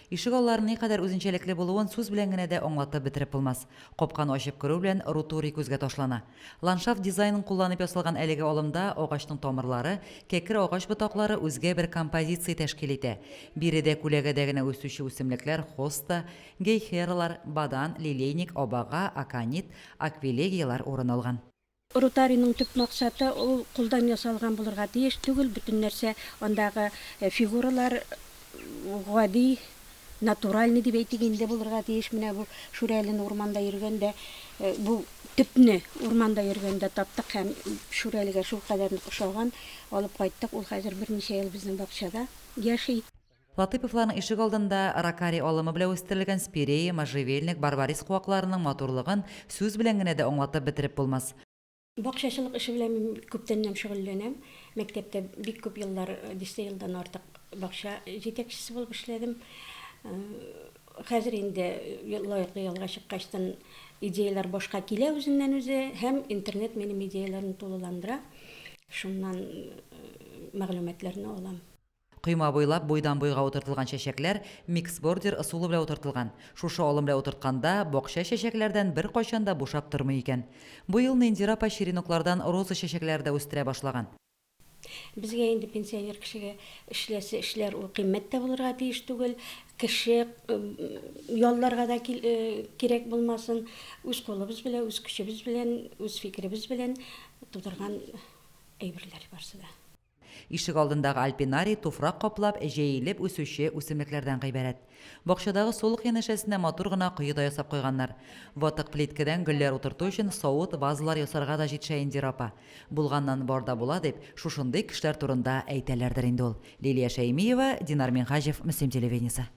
Ишек алларының никадәр үзенчәлекле булуын сүз белән генә дә аңлатып бетереп булмас. Капканы ачып керү белән рутури күзгә ташлана. Ландшафт дизайнын кулланып ясалган әлеге алымда агачның тамырлары, кәкре агач ботаклары үзгә бер композиция тәшкил итә. Биредә күләгәдә генә үсүче үсемлекләр хоста, гейхералар, бадан, лилейник, абага, аконит, аквилегияләр урын алган. Ротариның төп максаты, ул кулдан ясалган булырга тиеш түгел, бөтен нәрсә андагы фигуралар гади, натуральный дип әйтик инде булырга тиеш. Менә бу Шүрәлене урманда йөргәндә, бу төпне урманда йөргәндә таптык һәм Шүрәлегә шулкадәр нык ошаган, алып кайттык. Ул хәзер берничә ел безнең бакчада яши. Латыйповларның ишегалдында рокари алымы белән үстерелгән спирея, можжевельник, барбарис куакларының матурлыгын сүз белән генә дә аңлатып бетереп булмас. Бакчачылык эше белән мин күптәннән шөгыльләнәм. Мәктәптә бик күп еллар, дистә елдан артык бакча җитәкчесе булып эшләдем. Хәзер инде лаеклы ялга чыккачтын идеяләр башка килә үзеннән-үзе һәм интернет минем идеяләрне тулыландыра. Шуннан мәгълүматларны алам. Койма буйлап буйдан-буйга утыртылган чәчәкләр миксбордер ысулы белән утыртылган. Шушы алым белән утыртканда, бакча чәчәкләрдән беркайчан да бушап тормый икән. Бу елны Индира апа череноклардан роза чәчәкләре дә үстерә башлаган. Безгә инде, пенсионер кешегә, эшләсе эшләр ул кыйммәт тә булырга тиеш түгел, кеше ялларга да кирәк булмасын, үз кулыбыз белән, үз көчебез белән, үз фикеребез белән тудырган әйберләр барсы да. Ишегалдындагы альпинарий туфрак каплап, җәелеп үсүче үсемлекләрдән гыйбарәт. Бакчадагы сулык янәшәсенә матур гына кое да ясап куйганнар. Ватык плиткәдән гөлләр утырту өчен савыт, вазалар ясарга да җитешә Индира апа. Булганнан бар да була дип, шушындый кешеләр турында әйтәләрдер инде ул. Лилия Шәймиева, Динар Минһаҗев, Мөслим телевидениесе.